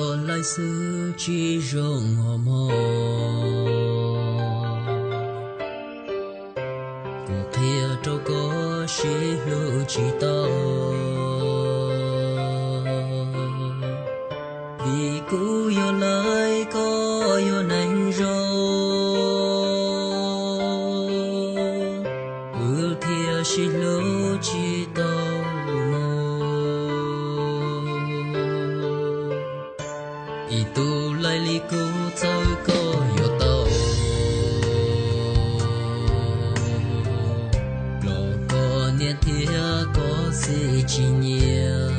Laij xwb tsis zoo os mog, kuv qhia rau koj sib hlub tsis tau. Vim kuv yog laij koj yog neeg zoo, wb thiaj sib hlub tsis tau mus. Ib tug laij li kuv txawm koj yuav tau, los koj niam thiab koj txiv tsis nyiam.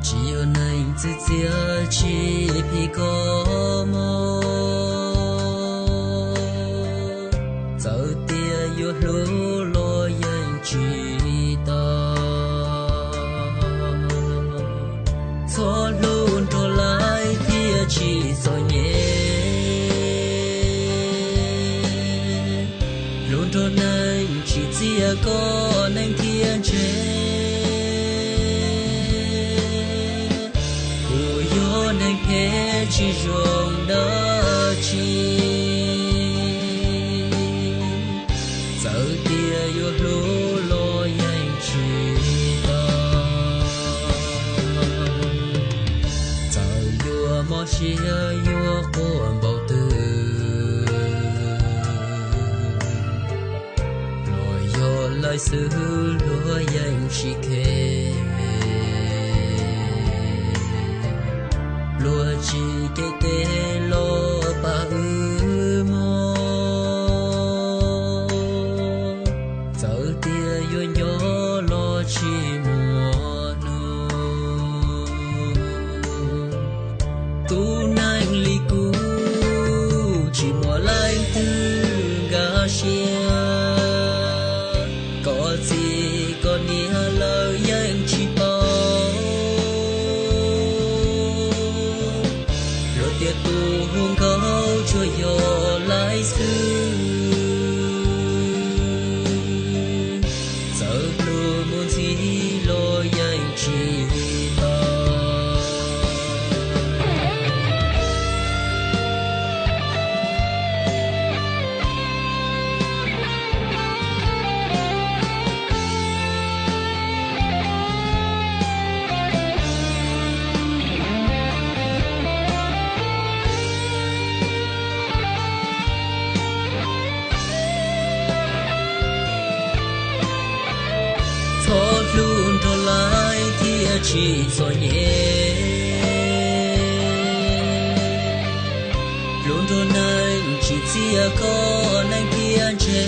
Tsis yog neeg txwv txiav tsis phim koj mog, txawm tias yuav hlub los yeej tsis tau. Txhob hlub nrog laij thiaj tsis txom nyem, hlub nrog neeg tsis txiav koj neeg thiaj ntse. Kuv yog neeg phem tsis zoo dab tsi, txawm tias yuav hlub los yeej tsis tau. Txawm yuav mob siab yuav quaj npaum twg, los yog laij xwb luag yeej tsis khe. Luag tsis cev tes los pab wb mog, txawm tias yuav nco los tsis muaj hnub. Tus neeg li kuv tsis muaj leej twg nkag siab, koj txiv koj niam lawv yeej tsis paub. Luag tias tus hu nkauj tsuas yog laij xwb, txawm pluag mus ntxhi los yeej tsis tau. Txhob hlub nrog laij thiaj tsis txom nyem, hlub nrog neeg tsis txiav koj neeg thiaj ntse.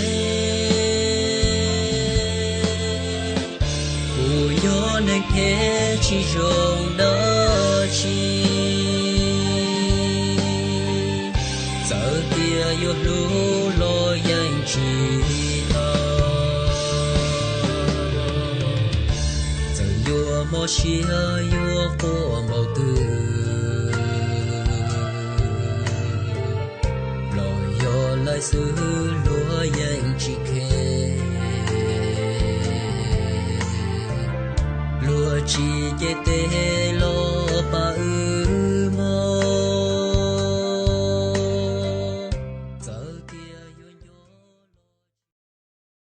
Kuv yog neeg phem tsis zoo dab tsi, txawm tias yuav hlub los yeej tsis tau. Txawm yuav mob siab yuav quaj npaum twg, los yog laij xwb luag yeej tsis khe. Luag tsis cev tes